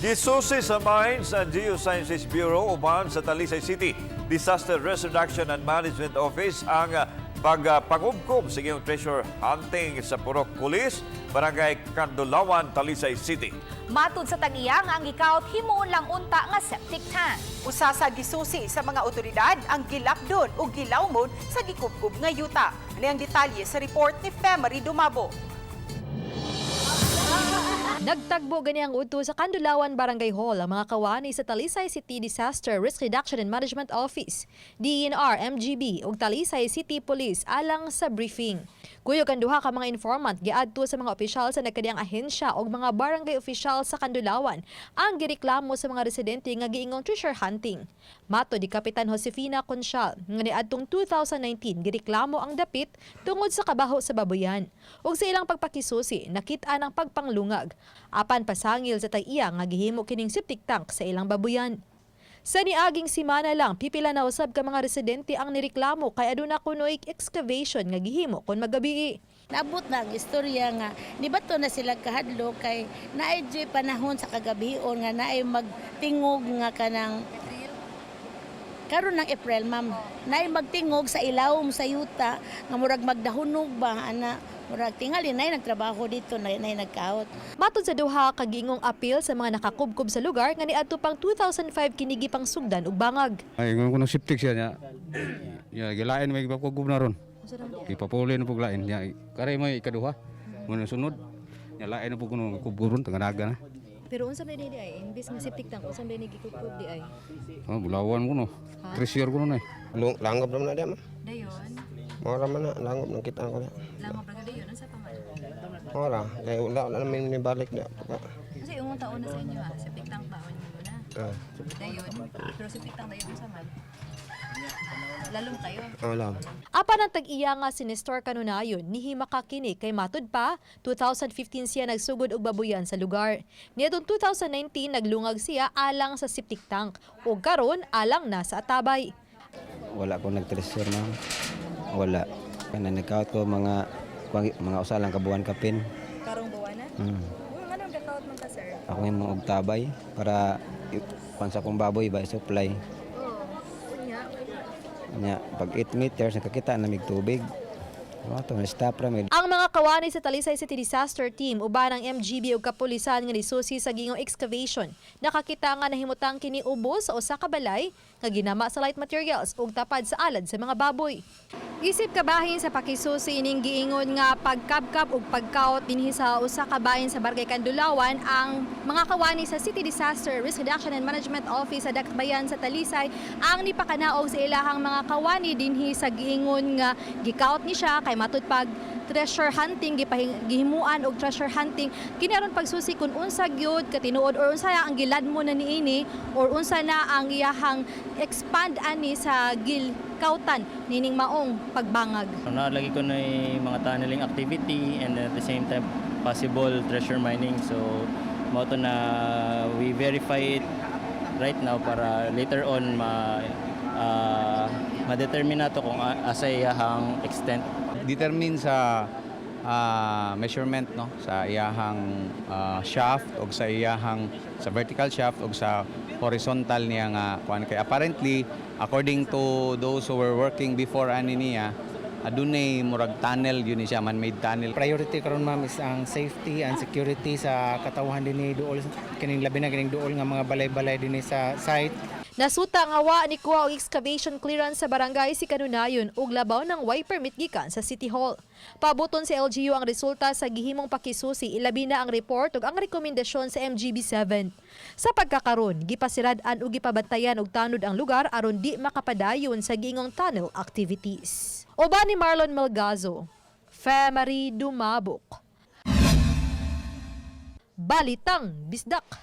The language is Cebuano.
Gisusi sa Mines and Geosciences Bureau uban sa Talisay City Disaster Risk Reduction and Management Office ang pagpangubkob sa giingong treasure hunting sa Purok Kulis, Barangay Kandulawan, Talisay City. Matud sa tag-iya nga ang gikaut himuon lang unta nga septic tank. Usa sa gisusi sa mga otoridad ang gilapdon o gilawmon sa gikubkob nga yuta. Ani ang detalye sa report ni Femery Dumabo. Nagtagbo gani ang udto sa Kandulawan Barangay Hall ang mga kawani sa Talisay City Disaster Risk Reduction and Management Office, DENR, MGB ug Talisay City Police alang sa briefing. Kuyog ang duha ka mga informant giadto sa mga opisyal sa nagkadiyang ahensya ug mga barangay opisyal sa Kandulawan ang gireklamo sa mga residente nga giingong treasure hunting. Matod ni Kapitan Josefina Conchal nga niadtong 2019 gireklamo ang dapit tungod sa kabaho sa babuyan. Ug sa ilang pagpakisusi, nakit-an ang pagpanglungag. Apan pasangil sa tag-iya nga gihimo kining septic tank sa ilang babuyan. Sa niaging simana lang, pipila na usab ka mga residente ang nireklamo kay aduna kunoy excavation nga gihimo kon magabii. Naabot na ang istorya nga nibato na sila kahadlo kay naay dyo'y panahon sa kagabion nga naay magtingog nga kanang karon ng April, ma'am, naay magtingog sa ilawom sa yuta nga murag magdahunog ba ana, murag tingali naay nagtrabaho dito na naay nagkaot. Matod sa duha ka giingong apil sa mga nakakubkob sa lugar nga niadto pang 2005 kini gipangsugdan og bangag. Ay, ingon ko ng septic siya niya. Ya, gilain may ipapugub na ron. Ipapuli na puglain niya. Kare may ikaduha. Muna sunod. Nya lain na pug kuno kubur ron tanganaga na. Pero unsa man di ay imbes nga septic tank, unsa man gikubkob di ay? Oh, bulawan ko no. Treasure ko no na. Langob naman na diya, ma. Dayon, Mora man na, langob nang kita ko na. langob ra dayon, unsa pa man? Mora, kaya wala wala namin nibalik na. Kasi imong taon na sa inyo ah, septic tank ba mo na? Ah, Dayon, pero septic tank dayon unsa man? Lalom kayo. Wala. Apan ang tag-iya nga si Nestor Kanunayon, nihima kini kay matud pa, 2015 siya nagsugod og babuyan sa lugar. Niadtong 2019 naglungag siya alang sa septic tank ug karon alang na sa atabay. Wala ko nag-treasure, ma'am. Wala. Kana nagkaot ko mga usa lang ka buwan kapin. Karong buwana? Anong gakaot man ka, sir? Ako yung mga og tabay para kuan sa akong baboy ba supply. Oh, unya. Nya pag 8 meters nakakita na mig tubig. Wa to na stop ra may. Ang mga kawani sa Talisay City Disaster Team uban ang MGB ug kapulisan nga nisusi sa giingong excavation. Nakakita nga nahimutang kini ubos sa usa ka balay nga ginama sa light materials ug tapad sa alad sa mga baboy. Isip kabahin sa pakisusi ining giingon nga pagkabkab ug pagkaot dinhi sa usa ka bahin sa Barangay Kandulawan, ang mga kawani sa City Disaster Risk Reduction and Management Office sa Dakbayan sa Talisay ang nipakanaog sa ilahang mga kawani dinhi sa giingon nga gikaot ni siya kay matud pag treasure hunting, gihimuan og treasure hunting kini aron pagsusi kung unsa gyud katinuod or unsa ang giladmo na niini or unsa na ang iyahang expand ani sa gilkautan nining maong pagbangag. Nalagi ko na yung mga tunneling activity and at the same time possible treasure mining. So, mao to na we verify it right now para later on ma-determine nato kung asa iyahang extent. Determine sa measurement, no, sa iyahang shaft o sa iyahang sa vertical shaft o sa horizontal niya nga kuan, kay apparently, according to those who were working before ani niya, adunay murag tunnel yun siya, man-made tunnel. Priority karon, ma'am, is ang safety and security sa katawhan dinhi duol kining, labi na kining duol nga mga balay-balay dinhi sa site. Nasuta nga wa ni kuha og excavation clearance sa barangay si kanunayon ug labaw ng way permit gikan sa City Hall. Pabuton sa LGU ang resulta sa gihimong pakisusi, ilabi na ang report ug ang rekomendasyon sa MGB7. Sa pagkakaron, gipasirad-an ug gipabantayan og tanod ang lugar aron di makapadayon sa giingong tunnel activities. Uban ni Marlon Melgazo, Femery Dumabok. Balitang Bisdak.